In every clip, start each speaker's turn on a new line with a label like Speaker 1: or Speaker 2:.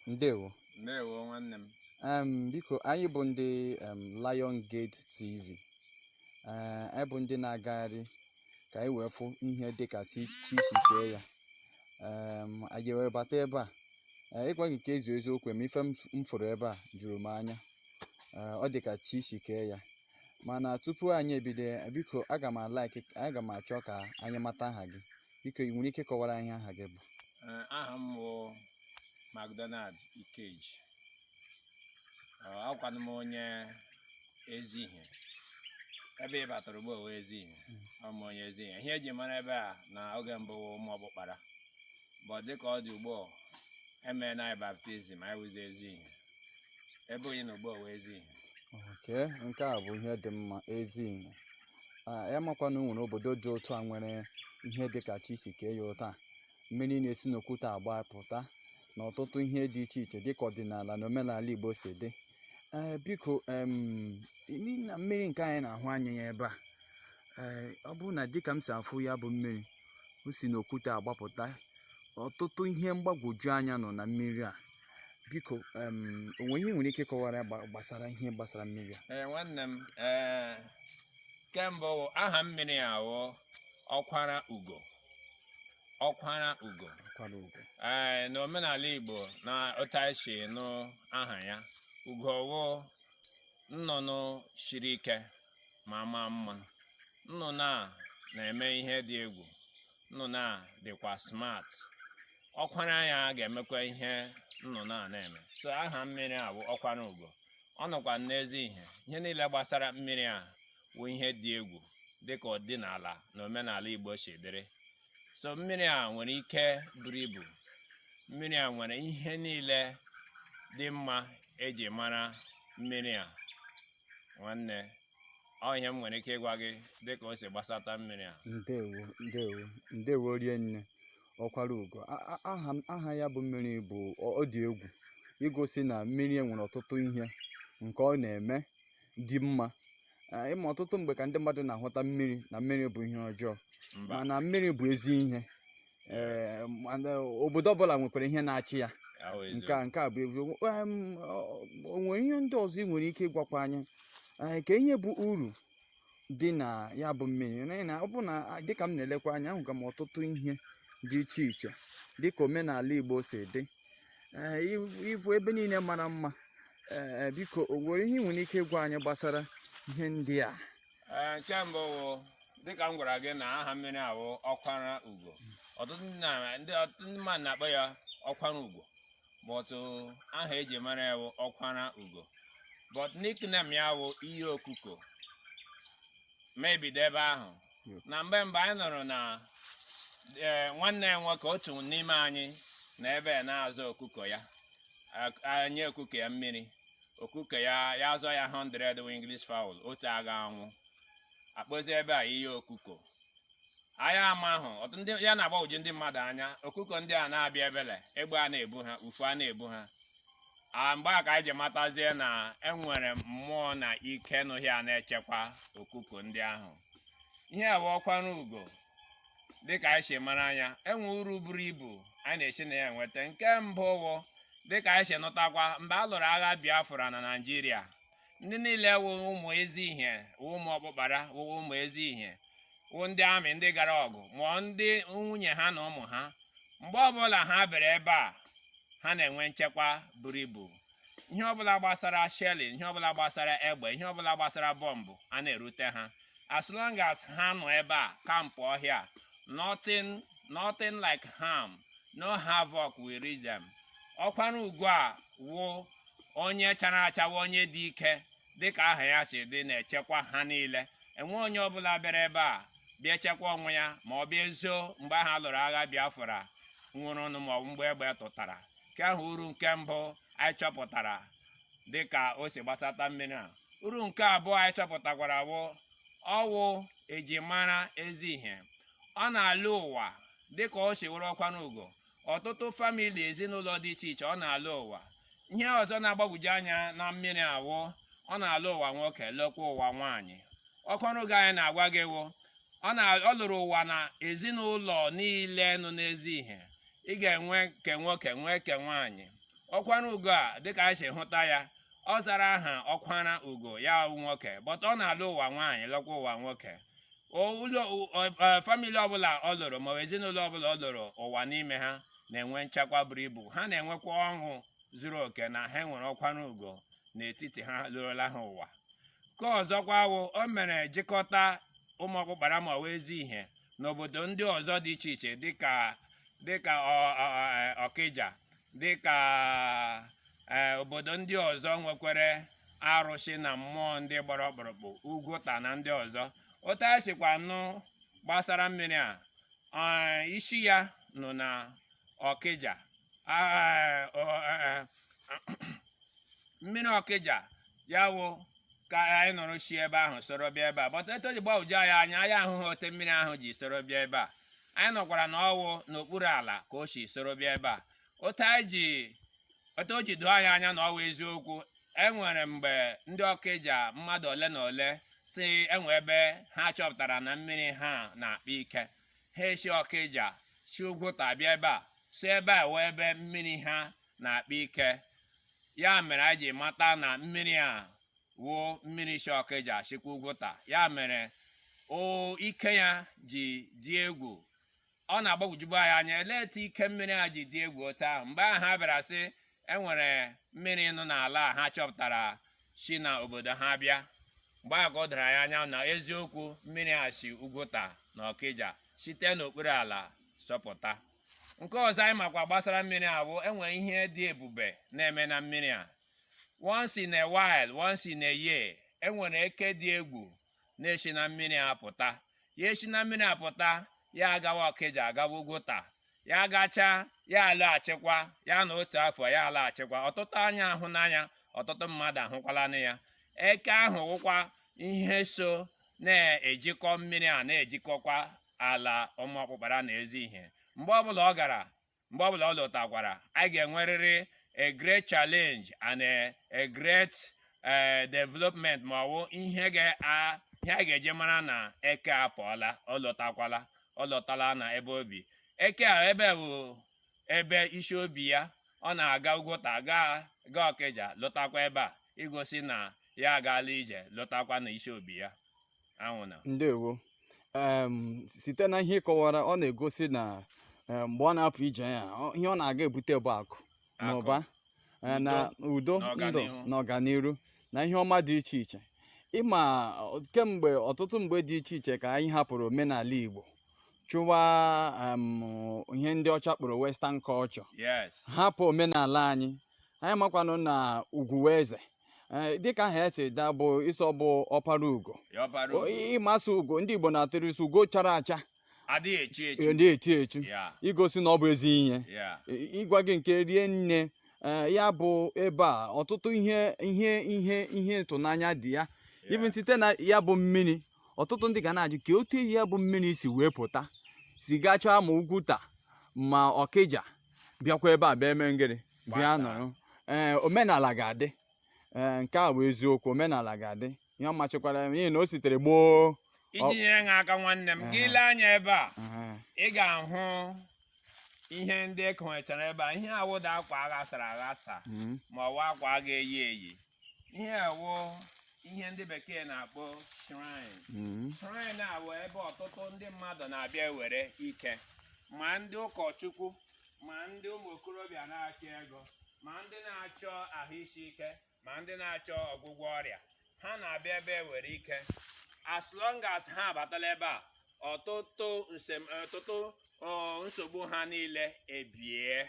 Speaker 1: Ndewo.
Speaker 2: Ndewo, nwanne m.
Speaker 1: Biko, anyị bụ ndị Lion Gate TV. Ee, anyị bụ ndị na-agagharị ka anyị wee fụ ihe dịka chi chi si kee ya. Anyị wee bata ebe a. Ee, ịgwa gị nke ezi eziokwu, eme ife m fụrụ ebe a juru m anya. Ee, ọ dịka chi si kee ya. Mana tupu anyị ebido, biko, aga m a-like, aga m achọ ka anyị mata aha gị. Biko, ị nwere ike ịkọwara anyị aha gị bụ?
Speaker 2: Ee, aha m bụ McDonald Ikeji. Akwanụ m onye Ezihe. Ebe ị batara ugbu a wụ Ezihe. Ọ m onye Ezihe. Ihe eji mara ebe a na oge mbụ wụ ụmụ ọkpụkpara, but dịka ọ dị ugbu a, emeela anyị baptism, anyị wụzi Ezihe. Ebe onye na ugbu a wụ Ezihe.
Speaker 1: Okay, nke a bụ ihe dị mma, ezi ihe. Ya makwa na o nwere obodo dị otu a nwere ihe dị ka chi si kee ya otu a. Mmiri na-esi n'okwute agba pụta na ọtụtụ ihe dị iche iche dịka ọdịnala na omenala Igbo si dị. Ee, biko, n'ihi na mmiri nke anyị na-ahụ anya ya ebe a, ee, ọ bụrụ na dịka m si afụ ya bụ mmiri o si n'okwute agbapụta, ọtụtụ ihe mgbagwoju anya nọ na mmiri a. Biko, o nwere ihe ị nwere ike ịkọwara gbasara ihe gbasara mmiri a?
Speaker 2: Ee, nwanne m. Ee, kemgbe wụ aha mmiri a wụ Ọkwara Ugo, Ọkwara Ugo.
Speaker 1: Ọkwara Ugo.
Speaker 2: Ee, n'omenala Igbo na otu anyị si nụ aha ya, ugo wụ nnụnụ siri ike ma maa mma. Nnụnụ a na-eme ihe dị egwu. Nnụnụ a dịkwa smart. Ọkwara ya ga-emekwa ihe nnụnụ a na-eme. So aha mmiri a bụ Ọkwara Ugo. Ọ nọkwa n'ezi ihe. Ihe niile gbasara mmiri a wụ ihe dị egwu dịka ọdịnala na omenala Igbo si dịrị. So mmiri a nwere ike buru ibu. Mmiri a nwere ihe niile dị mma eji mara mmiri a. Nwanne, ọ ihe m nwere ike ịgwa gị dịka o si gbasata mmiri a.
Speaker 1: Ndewo, ndewo, ndewo rie nne. Ọkwara Ugo. Aha ya bụ mmiri bụ ọ dị egwu, igosi na mmiri nwere ọtụtụ ihe nke ọ na-eme dị mma. Ịma ọtụtụ mgbe ka ndị mmadụ na-ahụta mmiri na mmiri bụ ihe ọjọọ.
Speaker 2: Mba.
Speaker 1: Mana mmiri bụ ezi ihe. Ee, mana obodo ọbụla nwekwara ihe na-achị ya.
Speaker 2: Ahụ.
Speaker 1: Nke a bụ eziokwu. O nwere ihe ndị ọzọ ị nwere ike ịgwakwa anyị? Ee, ka ihe bụ uru dị na ya bụ mmiri, n'ihi na ọ bụ na dịka m na-elekwa anya, ahụga m ọtụtụ ihe dị iche iche dịka omenala Igbo si dị. Ee, ịbụ ebe niile mara mma. Ee, biko, o nwere ihe ị nwere ike ịgwa anyị gbasara ihe ndị a?
Speaker 2: Ee, nke mbụ wụ dịka m gwara gị na aha mmiri a wụ Ọkwara Ugo. Ọtụtụ ndị mmadụ na-akpọ ya Ọkwara Ugo, but aha eji mara ya wụ Ọkwara Ugo, but nickname ya wụ Iyi Okuko. Ma ebido ebe ahụ na mgbe mgbe anyị nụrụ na ee, nwanne ya nwoke, otu n'ime anyị na ebe a na-azụ okuko ya, nye okuko ya mmiri, okuko ya ya azọ ya 100 wụ English fowl, otu agha anwụ. Akpọzi ebe a Iyi Okuko. Anyị ama ahụ ọtụtụ ndị ya na-agbagwoju ndị mmadụ anya. Okuko ndị a na-abịa ebele, egbe a na-ebu ha, ufu a na-ebu ha. A mgbe a ka anyị ji matazie na enwere mmụọ na ike n'ụhịa na-echekwa okuko ndị ahụ. Ihe a bụ Ọkwara Ugo dịka anyị si mara anya. Enwe uru buru ibu anyị na-esi na ya enweta. Nke mbụ wụ dịka anyị si nụtakwa, mgbe a lụrụ agha Biafra na Naịjirịa, ndị niile wụ ụmụ ezi ihe, wụ ụmụ ọkpụkpara, wụ ụmụ ezi ihe, wụ ndị amị, ndị gara ọgụ, ma ndị nwunye ha na ụmụ ha, mgbe ọbụla ha bịara ebe a, ha na-enwe nchekwa buru ibu. Ihe ọbụla gbasara shelling, ihe ọbụla gbasara egbe, ihe ọbụla gbasara bọmbụ a na-erute ha, as long as ha nọ ebe a, camp ọhịa, nothing, nothing like harm, no havoc will reach them. Ọkwara Ugo a wụ onye chara acha, wụ onye dị ike dịka aha ya si dị, na-echekwa ha niile. Enwe onye ọbụla bịara ebe a bịa chekwa onwe ya, ma ọ bịa zoo mgbe ahụ a lụrụ agha Biafra nwụrụnụ, ma ọ bụ mgbe egbe tụtara nke ahụ. Uru nke mbụ anyị chọpụtara dịka o si gbasata mmiri a. Uru nke abụọ anyị chọpụtakwara bụ ọwụ ejimara ezi ihe. Ọ na-alụ ụwa dịka o si wụrụ Ọkwara Ugo. Ọtụtụ family, ezinụlọ dị iche iche, ọ na-alụ ụwa. Ihe ọzọ na-agbagwoju anya na mmiri awụ, ọ na-alụ ụwa nwoke, lụkwa ụwa nwaanyị. Ọkwara Ugo anyị na-agwa gị wụ ọ lụrụ ụwa na ezinụlọ niile nọ n'ezi ihe. Ị ga-enwe nke nwoke, nwee nke nwaanyị. Ọkwara ugo a, dịka anyị si hụta ya, ọ zara aha Ọkwara Ugo, ya wụ nwoke, but ọ na-alụ ụwa nwaanyị, lụkwa ụwa nwoke. Ụlọ family ọbụla ọ lụrụ, maọbụ ezinụlọ ọbụla ọ lụrụ ụwa n'ime ha, na-enwe nchekwa buru ibu. Ha na-enwekwa ọṅụ zuru oke na ha nwere Ọkwara Ugo n'etiti ha lụrụla ha ụwa. Nke ọzọkwa wụ, o mere jikọta ụmụ ọkpụkpara ma ọ wụ ezi ihe n'obodo ndị ọzọ dị iche iche, dịka Ọkịja, dịka obodo ndị ọzọ nwekwere arụsị na mmụọ ndị gbara ọkpụrụkpụ, Ugwuta na ndị ọzọ. Otu a sikwa nụ gbasara mmiri a, isi ya nọ na Ọkịja. Mmiri Ọkịja ya wụ ka anyị nọrọ si ebe ahụ soro bịa ebe a, but etu o ji gbagwoju anyị anya, anyị ahụghị ote mmiri ahụ ji soro bịa ebe a. Anyị nọkwara na ọwụ n'okpuru ala ka o si soro bịa ebe a. Otu anyị ji, otu o ji doo anyị anya na ọwụ eziokwu, e nwere mgbe ndị Ọkịja mmadụ ole na ole si enwe ebe ha chọpụtara na mmiri ha na-akpa ike, ha esi Ọkịja si Ugwuta bịa ebe a, si ebe a wee ebe mmiri ha na-akpa ike. Ya mere anyị ji mata na mmiri a wụ mmiri si Ọkịja sikwa Ugwuta. Ya mere o ike ya ji dị egwu, ọ na-agbagwojubu anyị anya, elee etu ike mmiri a ji dị egwu otu ahụ. Mgbe ahụ ha bịara sị enwere mmiri nọ n'ala a ha chọpụtara si na obodo ha bịa, mgbe ahụ ka o doro anyị anya na eziokwu, mmiri a si Ugwuta na Ọkịja site n'okpuru ala sọpụta. Nke ọzọ anyị makwa gbasara mmiri a bụ, enwere ihe dị ebube na-eme na mmiri a. Once in a while, once in a year, enwere eke dị egwu na-esi na mmiri a pụta. Ya esi na mmiri a pụta, ya agawa Ọkịja, agawa Ugwuta, ya gachaa, ya alaghachikwa ya na otu afọ ya alaghachikwa. Ọtụtụ anya ahụ n'anya, ọtụtụ mmadụ ahụkwalanụ ya. Eke ahụ wụkwa ihe so na-ejikọ mmiri a, na-ejikọkwa ala ụmụ ọkpụkpara na ezi ihe. Mgbe ọbụla ọ gara, mgbe ọbụla ọ lọtakwara, anyị ga-enwerịrị a great challenge and a great development, ma ọ bụ ihe a ga-eji mara na eke apụọla, ọ lọtakwala, ọ lọtala na ebe obi. Eke a, ebe bụ ebe isi obi ya, ọ na-aga Ugwuta, gaa gaa Ọkịja, lọtakwa ebe a, igosi na ya agaala ije, lọtakwa na isi obi ya anwụ na.
Speaker 1: Ndewo. Site na ihe ị kọwara, ọ na-egosi na mgbe ọ na-apụ ije ya, ihe ọ na-aga ebute bụ akụ na
Speaker 2: Akụ,
Speaker 1: ụba, na udo,
Speaker 2: na
Speaker 1: ndụ
Speaker 2: ọganihu.
Speaker 1: Na ọganiru na ihe ọma dị iche iche. Ịma kemgbe ọtụtụ mgbe dị iche iche ka anyị hapụrụ omenala Igbo, chụwa ihe ndị ọcha kpọrọ Western culture, hapụ omenala anyị. Anyị makwanụ na ugwu wee eze. Dịka aha ya si daa bụ ịsọ bụ ọpara ugo.
Speaker 2: Ya ọbara ugo.
Speaker 1: Ịmasị ugo, ndị Igbo na-atụrụ isi ugo chara acha
Speaker 2: adịghị echu echu.
Speaker 1: Ndị echu echu, igosi na ọ bụ ezi ihe. Ịgwa gị nke rie nne. Ya bụ ebe a, ọtụtụ ihe ịtụnanya dị ya. Even site na ya bụ mmiri, ọtụtụ ndị ga na-ajụ ka otu ya bụ mmiri si wee pụta, si gachaa ma Ugwuta ma Ọkịja, bịakwa ebe a bịa eme ngịrị bịa
Speaker 2: Gbasaa.
Speaker 1: nọrọ. Ee, omenala ga-adị. Ee, nke a bụ eziokwu, omenala ga-adị. Ihe ọ machikwara ya n'ihi na o sitere gboo.
Speaker 2: Iji nyere ha aka, nwanne m, gị lee anya ebe a, ị ga-ahụ ihe ndị ekonyechara ebe a. Ihe awụda akwa aghasara aghasa ma ọ bụ akwa a ga-eyi eyi. Ihe awụ ihe ndị bekee na-akpọ shrine. Shrine a bụ ebe ọtụtụ ndị mmadụ na-abịa ewere ike, ma ndị ụkọchukwu, ma ndị ụmụ okorobịa na-achọ ego, ma ndị na-achọ ahụ isi ike, ma ndị na-achọ ọgwụgwọ ọrịa. Ha na-abịa ebe ewere ike. As long as ha abatala ebe a, ọtụtụ nsogbu ha niile ebie.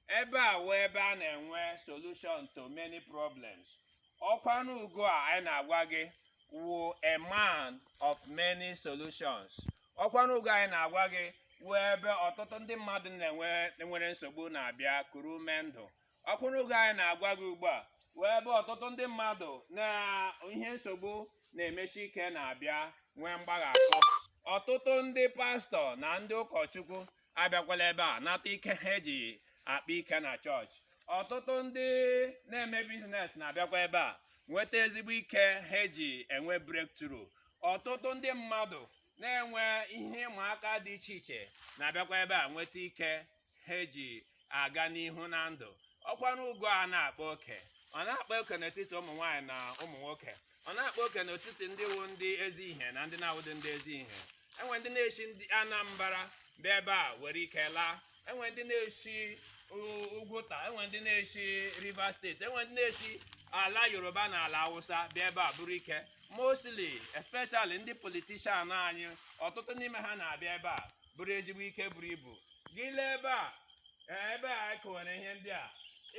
Speaker 2: Ebe a wee ebe a na-enwe solution to many problems. Ọkwanụ ugo a anyị na-agwa gị wụ a man of many solutions. Ọkwanụ ugo anyị na-agwa gị wụ ebe ọtụtụ ndị mmadụ na-enwe nwere nsogbu na-abịa kuru ume ndụ. Ọkwanụ ugo anyị na-agwa gị ugbu a wụ ebe ọtụtụ ndị mmadụ na ihe nsogbu na-emechi ike na-abịa nwee mgbaghapụ. Ọtụtụ ndị pastọ na ndị ụkọchukwu abịakwala ebe a nata ike ha eji akpa ike na chọọchị. Ọtụtụ ndị na-eme business na-abịakwa ebe a nweta ezigbo ike ha eji enwe breakthrough. Ọtụtụ ndị mmadụ na-enwe ihe ịma aka dị iche iche na-abịakwa ebe a nweta ike ha eji aga n'ihu na ndụ. Ọkwara ugo a na-akpa oke, ọ na-akpa oke n'etiti ụmụ nwaanyị na ụmụ nwoke, ọ na-akpa oke n'etiti ndị wụ ndị ezi ihe na ndị na-awụdị ndị ezi ihe. Enwe ndị na-esi ndị Anambra bịa ebe a were ike laa, enwe ndị na-esi Ugwuta, enwe ndị na-esi Rivers State, enwe ndị na-esi ala Yoruba na ala Hausa bịa ebe a bụrụ ike. Mostly, especially ndị politician anyị, ọtụtụ n'ime ha na-abịa ebe a bụrụ ezigbo ike buru ibu. Gị lee ebe a, ebe a anyị kowere ihe ndị a,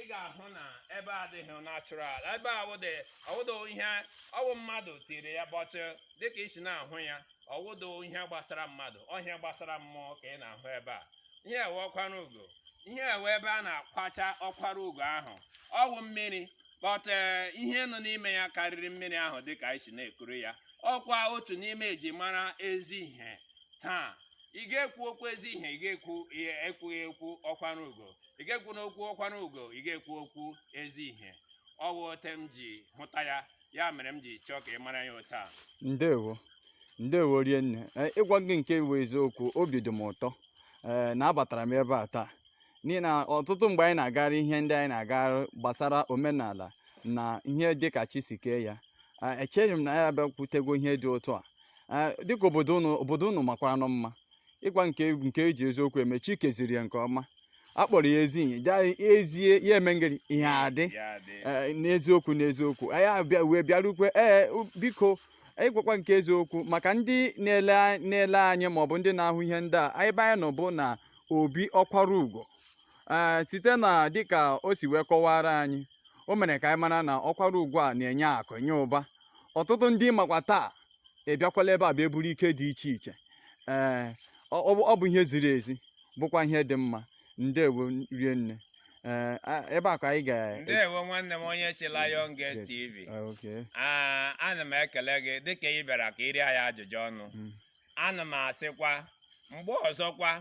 Speaker 2: ị ga-ahụ na ebe a adịghị natural. Ebe a wụdị ọwụdụ ihe ọwụ mmadụ tiri ya, but dịka isi na-ahụ ya, ọwụdụ ihe gbasara mmadụ, ọhịa gbasara mmụọ ka ị na-ahụ ebe a. Ihe ewe ọkwara ugo, ihe ewe ebe a na-akwacha ọkwara ugo ahụ, ọwụ mmiri, but ihe nọ n'ime ya karịrị mmiri ahụ. Dịka anyị si na-ekuru ya, ọkwa otu n'ime ejimara ezi ihe taa. Ị ga-ekwu okwu ezi ihe, ị ga-ekwu ihe ekwughị ekwu ọkwara ugo, ị ga-ekwu n'okwu ọkwara ugo, ị ga-ekwu okwu ezi ihe. Ọ bụ ote m ji hụta ya, ya mere m ji chọọ ka ị mara ya otu a.
Speaker 1: Ndewo, ndewo rinne. Ịgwa gị nke bụ eziokwu, obi dị m ụtọ na abatara m ebe a taa, n'ihi na ọtụtụ mgbe anyị na-agara ihe ndị anyị na-agara gbasara omenala na ihe dịka chi si kee ya, echeghị m na ya abịakwutego ihe dị otu a. Dịka obodo unu, obodo unu makwaranụ mma. Ịgwa nke eji eziokwu eme, chi keziri ya nke ọma, a kpọrọ ya ezi ihe ezie ya eme ngịrị ihe adị.
Speaker 2: Ya dị.
Speaker 1: N'eziokwu, n'eziokwu, anyị abịa wee bịarukwe. Biko, ịgwakwa nke eziokwu maka ndị na-ele anyị maọbụ ndị na-ahụ ihe ndị a, ebe anyị nọ bụ na obi ọkwara ugo. Site na dịka o si wee kọwara anyị, o mere ka anyị mara na ọkwara ugo a na-enye akụ, nye ụba. Ọtụtụ ndị makwa taa ịbịakwala ebe a bịa buru ike dị iche iche. Ee, ọ bụ ihe ziri ezi, bụkwa ihe dị mma. Ndewo rinne. Ee, ebe a ka anyị ga
Speaker 2: Ndewo, nwanne m onye si Lion Gate TV.
Speaker 1: Okay.
Speaker 2: Ana m ekele gị dịka ị bịara ka ị rịa ya ajụjụ ọnụ. Ana m asịkwa mgbe ọzọkwa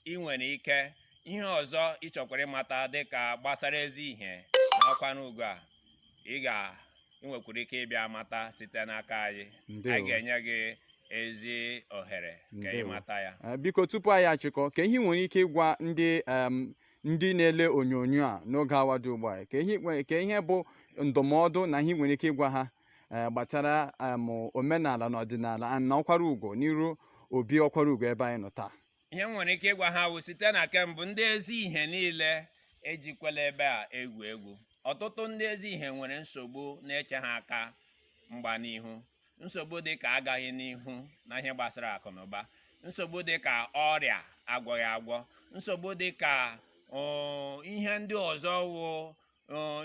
Speaker 2: ị nwere ike ihe ọzọ ị chọkwara ịmata dịka gbasara ezi ihe na ọkwa ugo a, ị ga ị nwekwara ike ịbịa mata site n'aka anyị.
Speaker 1: Ndewo.
Speaker 2: Anyị ga-enye gị ezi ohere ka ị
Speaker 1: Ndewo.
Speaker 2: mata ya.
Speaker 1: Biko, tupu anyị achịkọ, ka ihe ị nwere ike ịgwa ndị na-ele onyonyo a n'oge awa dị ugbu a, ka ihe bụ ndụmọdụ na ihe ị nwere ike ịgwa ha gbasara omenala na ọdịnala na ọkwara ugo n'iru obi ọkwara ugo ebe anyị nọ taa?
Speaker 2: Ihe m nwere ike ịgwa ha bụ, site na kembụ, ndị ezi ihe niile ejikwala ebe a egwu egwu. Ọtụtụ ndị ezi ihe nwere nsogbu na-eche ha aka mgba n'ihu, nsogbu dị ka agaghị n'ihu na ihe gbasara akụ na ụba, nsogbu dị ka ọrịa agwọghị agwọ, nsogbu dị ka ihe ndị ọzọ wụ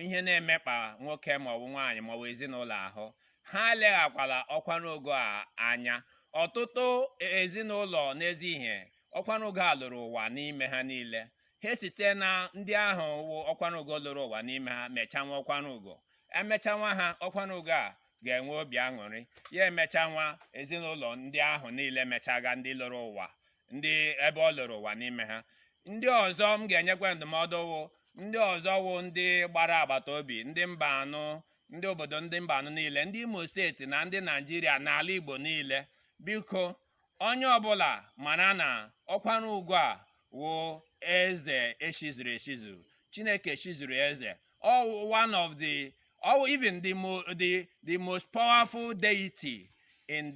Speaker 2: ihe na-emekpa nwoke maọbụ nwaanyị maọbụ ezinụlọ ahụ. Ha leghakwala ọkwara ogo a anya. Ọtụtụ ezinụlọ n'ezi ihe ọkwara ogo a lụrụ ụwa n'ime ha niile, ha esite na ndị ahụ wụ ọkwara ugo lụrụ ụwa n'ime ha mechanwa ọkwara ugo, emechanwa ha ọkwara ugo a ga-enwe obi aṅụrị ya, emechanwa ezinụlọ ndị ahụ niile mechaga ndị lụrụ ụwa, ndị ebe ọ lụrụ ụwa n'ime ha. Ndị ọzọ m ga-enyekwa ndụmọdụ wụ ndị ọzọ wụ ndị gbara agbata obi, ndị mba anụ, ndị obodo ndị mba anụ niile, ndị Imo State na ndị Naijiria na ala Igbo niile. Biko, onye ọbụla mara na ọkwara ugo a wụ eze eshizuru eshizu, Chineke shizuru eze. Ọ one of the or even the most powerful deity in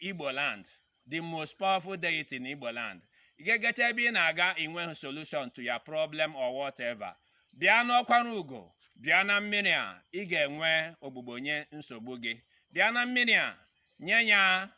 Speaker 2: Igbo land, the most powerful deity in Igbo land. Ị ga-egecha ebe ị na-aga inweghị solution to your problem or whatever, bịa n'ọkwara ugo, bịa na mmiri a, ị ga-enwe ogbugbo nye nsogbu gị. Bịa na mmiri a, nye ya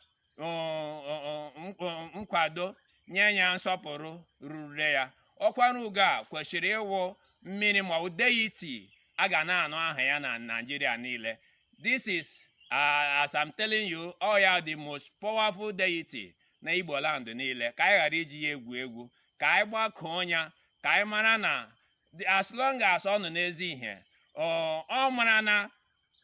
Speaker 2: nkwado, nye ya nsọpụrụ ruru ya. Ọkwara ugo a kwesịrị ịwụ mmiri ma ọ bụ deity a ga na-anụ aha ya na Nigeria niile. This is as I'm telling you, ọ ya the most powerful deity na Igbo land niile. Ka anyị ghara iji ya egwu egwu, ka anyị gbakọọ ya, ka anyị mara na as long as ọ nọ n'ezi ihe, ọ mara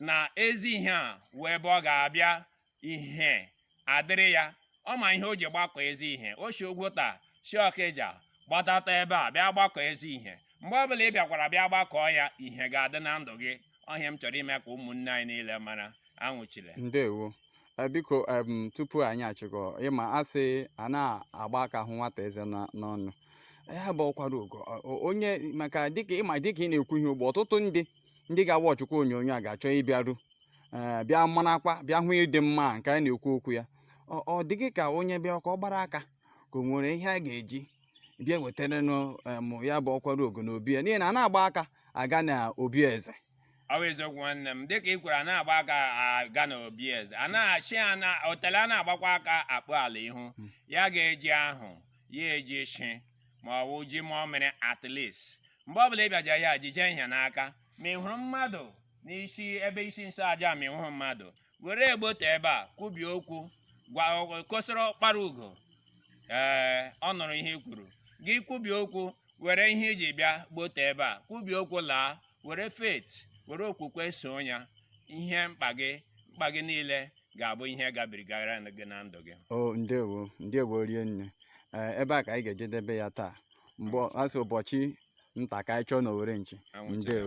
Speaker 2: na ezi ihe a wee ebe ọ ga-abịa ihe adịrị ya. Ọ ma ihe o ji gbakọ ezi ihe, o si Ugwuta si Ọkịja gbadata ebe a bịa gbakọ ezi ihe. Mgbe ọbụla ị bịakwara bịa gbakọọ ya, ihe ga-adị na ndụ gị. Ọhịa m chọrọ ime ka ụmụnne anyị niile mara anwụchile.
Speaker 1: Ndewo. Biko, tupu anyị achịkọ, ịma asị a na-agba aka hụ nwata eze n'ọnụ. Ya bụ Ọkwara Ugo, onye maka dịka ịma, dịka ị na-ekwu ihe ugbu, ọtụtụ ndị ga-awa ọchụkwa onyonyo a ga-achọ ịbịaru, ee, bịa marakwa, bịa hụ ịdị mma nke anyị na-ekwu okwu ya. Ọ dịghị ka onye bịa ka ọ gbara aka, ka o nwere ihe a ga-eji bịa wetaranụ ya bụ Ọkwara Ugo n'obi ya, n'ihi na a na-agba aka aga na obi eze.
Speaker 2: Ọ bụ eziokwu, nwanne m. Dịka ị kwuru, a na-agba aka aga n'obi eze, a na-achị ya na otele, a na-agbakwa aka akpụ ala ihu ya. Ga-eji ahụ ya, eji shi ma ọ bụ ji ma ọ mere. At least mgbe ọbụla ị bịaja ya, jije ihe n'aka. Ma ị hụrụ mmadụ n'isi ebe isi nsọ aja, ma ị hụrụ mmadụ, were egbote ebe a kwubie okwu, gwa kosịrị Ọkpara Ugo. Ee, ọ nụrụ ihe i kwuru gị. Kwubie okwu, were ihe iji bịa gbote ebe a, kwubie okwu, laa, were faith, were okwukwe soo ya. Ihe mkpa gị niile ga-abụ ihe gabirigara gị na ndụ gị.
Speaker 1: O ndewo, ndewo rie nne. Ee, ebe a ka anyị ga-ejedebe ya taa. Mgbe asị ụbọchị nta ka anyị chọọ n'Owere nchi.
Speaker 2: Anwụchara.
Speaker 1: Ndewo.